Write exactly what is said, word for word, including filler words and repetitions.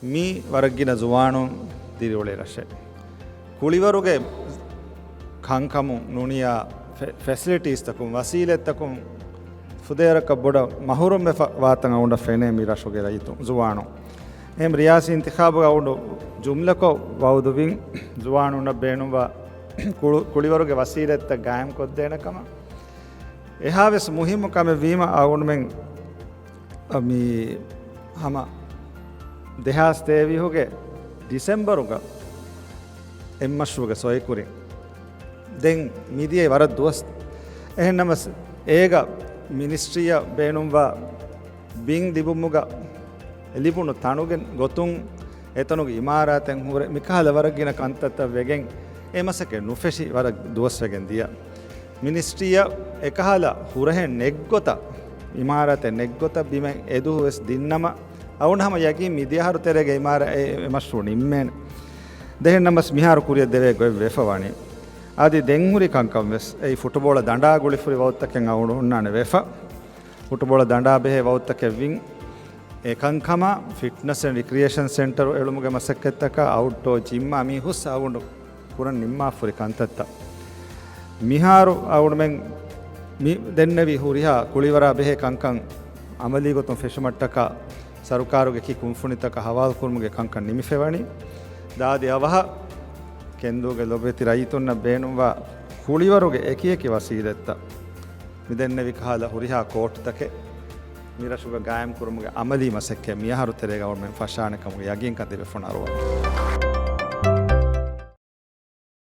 މީ ވަރަށްގިނަ ޒުވާނުން ދިރިއުޅޭ ރަށެއް. ކުޅިވަރުގެ ކަންކަމުން ނޫނިޔާ ފެ-، ފެސިލިޓީސްތަކުން، ވަސީލަތްތަކުން ފުދޭވަރަކަށް ބޮޑަށް މަހުރުމްވެފަ ވާތަން އަޅުގަނޑަށް ފެނޭ މި ރަށުގެ ރައްޔިތުން، ޒުވާނުން. އެހެން ރިޔާސީ އިންތިޚާބުގަ އަޅުގަނޑު ޖުމްލަކޮށް ވައުދުވިން، ޒުވާނުންނަށް ބޭނުންވާ ކުޅު-، ކުޅިވަރުގެ ވަސީލަތްތައް ގާއިމްކޮށްދޭނެ ކަމަށް. އެހާވެސް މުހިއްމު ކަމެއް ވީމަ އަޅުގަނޑުމެން މި ހަމަ ދެހާސް ތޭވީހުގެ ޑިސެމްބަރުގަ އެއްމަޝްރޫގެ ސޮއިކުރިން. ދެން މިދިޔައީ ވަރަށް ދުވަސް. އެހެންނަމަސް އޭގަ މިނިސްޓްރީއަށް ބޭނުންވާ ބިން ލިބުމުގަ ލިބުނު ތަނުގެ ގޮތުން އެތަނުގެ އިމާރާތެއް ހުރެ މިކަހަލަ ވަރަށް ގިނަ ކަންތައްތައް ވެގެން އެ މަސައްކަތް ނުފެށި ވަރަށް ދުވަސްވެގެން ދިޔަ. މިނިސްޓްރީއަށް އެކަހަލަ ހުރަހެއް ނެތްގޮތަށް، އިމާރާތެއް ނެތްގޮތަށް ބިމެއް އެދުވަހުވެސް ދިންނަމަ، އަޅުގަނޑު ހަމަ ޔަގީން މިދިޔަހަރު ތެރޭގަ އިމާރާ-، އެ، އެ މަޝްރޫއު ނިންމޭނެ. ދެހެންނަމަސް މިހާރު ކުރިއަށް ދެވޭ ގޮތް ވެފަ ވަނީ. އަދި ދެން ހުރި ކަންކަން ވެސް އެއީ ފުޓުބޯޅަ ދަނޑާ ގުޅިފުރި ވައުދުތަކެއް އަޅުގަނޑު އޮންނާނެ ވެފަ. ފުޓުބޯޅަ ދަނޑާ ބެހޭ ވައުދުތަކެއް ވިން. އެކަންކަމާ ފިޓްނަސް އެންޑް ރިކްރިއޭޝަން ސެންޓަރު އެޅުމުގެ މަސައްކަތްތަކާ އައުޓްޑޯ ޖިމްއާ މީހުސް އަޅުގަނޑު ކުރަން ނިންމާފުރި ކަންތައްތައް. މިހާރު އަޅުގަނޑުމެން މި ދެންނެވި ހުރިހާ ކުޅިވަރާ ބެހޭ ކަންކަން އަމަލީ ގޮތުން ފެށުމަށްޓަކާ ސަރުކާރުގެ ކި ކުންފުނިތަކަށް ހަވާލުކުރުމުގެ ކަންކަން ނިމިފައިވަނީ. ދާދި އަވަހަށް ކެންދޫގެ ލޮބުވެތި ރައްޔިތުންނަށް ބޭނުންވާ ކުޅިވަރުގެ އެކިއެކި ވަސީލަތްތައް މިދެންނެވި ކަހަލަ ހުރިހާ ކޯޓްތަކެއް މިރަށުގަ ގާއިމްކުރުމުގެ އަމަލީ މަސައްކަތް މިއަހަރު ތެރޭގަ އަޅުގަނޑުމެން ފަށާނެ ކަމުގެ ޔަގީންކަން ދެބޭފުޅުން އަރުވަން.